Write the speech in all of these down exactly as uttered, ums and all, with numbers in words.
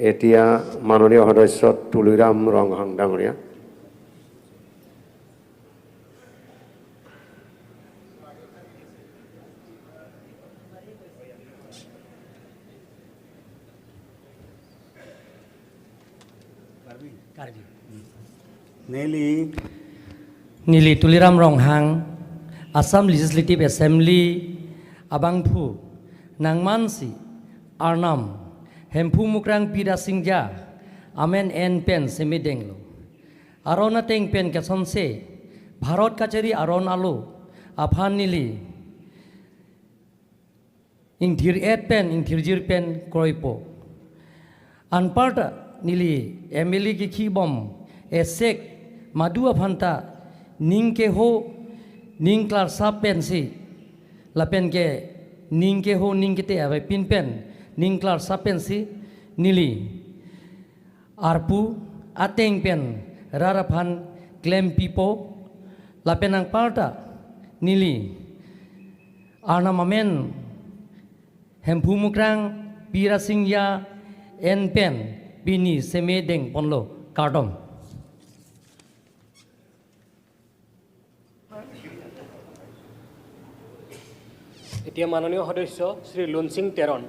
এতিয়া মাননীয় সদস্য তুলিৰাম ৰংহাং ডাঙৰীয়া। Karbi. Neli. Neli Tuliram Ronghang, Assam Legislative Assembly abangphu nangmansi Arnam Hemphu Mukrang Pirasingja amen en pen semedenglo. Aron ateng pen kesonse Bharat kachari aron alo aphan neli ingthir-et pen ingthirjir pen kroipo. Anparta neli M L A kikhi bom esek madu aphanta ning keho ning klarsap pensi lapen ke ning keho ning kete avepin pen ning klarsap pensi neli arpu ateng pen rat aphan klempipo lapen anparta neli Arnam amen Hemphu Mukrang Pirasingja en pen pini semedeng ponlo, kardom. এতিয়া মাননীয় সদস্য শ্ৰী লুনসিং Teron.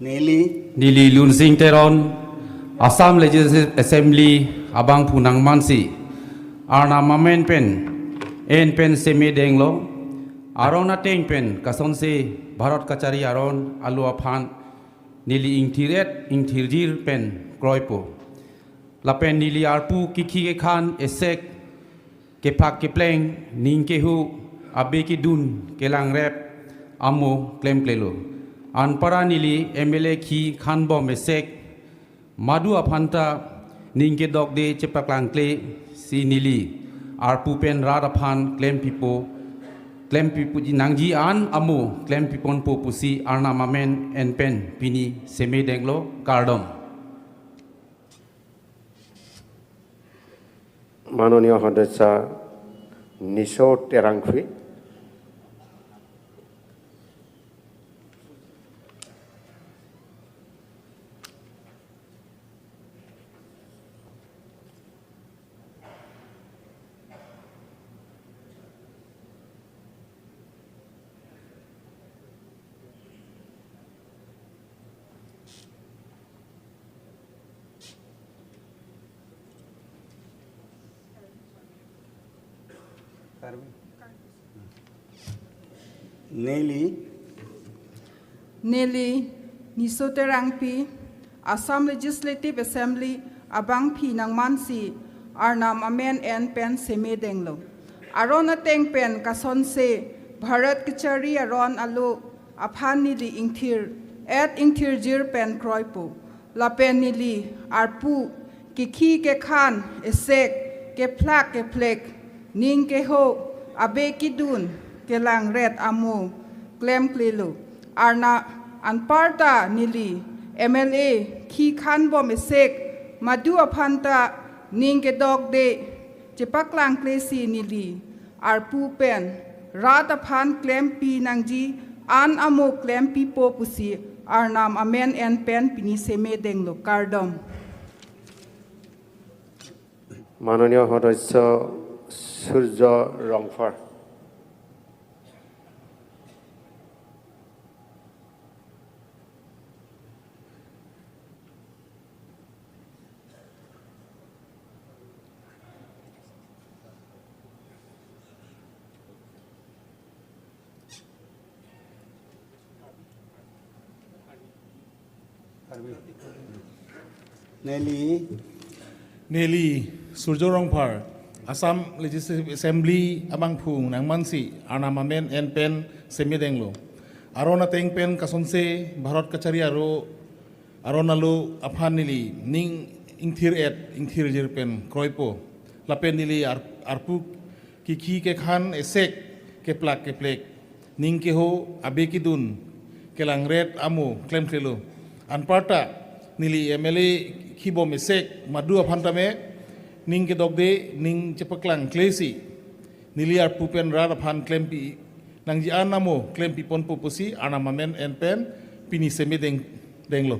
Neli. Neli Lunsing Teron, Assam Legislative Assembly abangphu nangmansi Arnam amen pen en pen semedenglo. Aron ateng pen kasonse Bharat kachari aron alo aphan neli ingthir-et ingthirjir pen kroipo. Lapen neli arpu kikhi kekhan esek kephak kepleng ning kehu abe kedun kelangrep amo klemklelo. Anparta neli M L A khi khanbom esek madu aphanta ning kedokde chepaklangkle si neli arpu pen rat aphan klempipo, klempipo ji nangji an amo klempiponpo pusi Arnam amen en pen pini semedenglo, kardom. মাননীয় সদস্য নিশো টেৰাংফি। Neli. Neli Niso Terangpi, Assam Legislative Assembly abangphi nangmansi Arnam amen en pen semedenglo. Aron ateng pen kasonse Bharat kachari aron alo aphan neli ingthir-et ingthirjir pen kroipo. Lapen neli arpu kikhi kekhan esek kephak kepleng ning keho abe kedun kelangret amo klemklelo. Arnam anparta neli M L A khi khanbom esek madu aphanta ning kedokde chepaklangkle si neli arpu pen rat aphan klempi nangji an amo klempipo pusi Arnam amen en pen pini semedenglo, kardom. মাননীয় সদস্য সূৰ্য Rongphar. Neli. Neli Surjo Rongphar, Assam Legislative Assembly abangphu nangmansi Arnam amen en pen semedenglo. Aron ateng pen kasonse Bharat kachari aro aron alo aphan neli ning ingthir-et ingthirjir pen kroipo. lapen neli ar- arpu kikhi kekhan esek keplak keplek, ning keho abe kedun kelangret amo klemklelo. Anparta neli M L A khibom esek madu aphan tame ning kedokde, ning chepaklangkle si neli arpu pen rat aphan klempi nangji-an amo klempi ponpo pusi Arnam amen en pen pini seme deng denglo.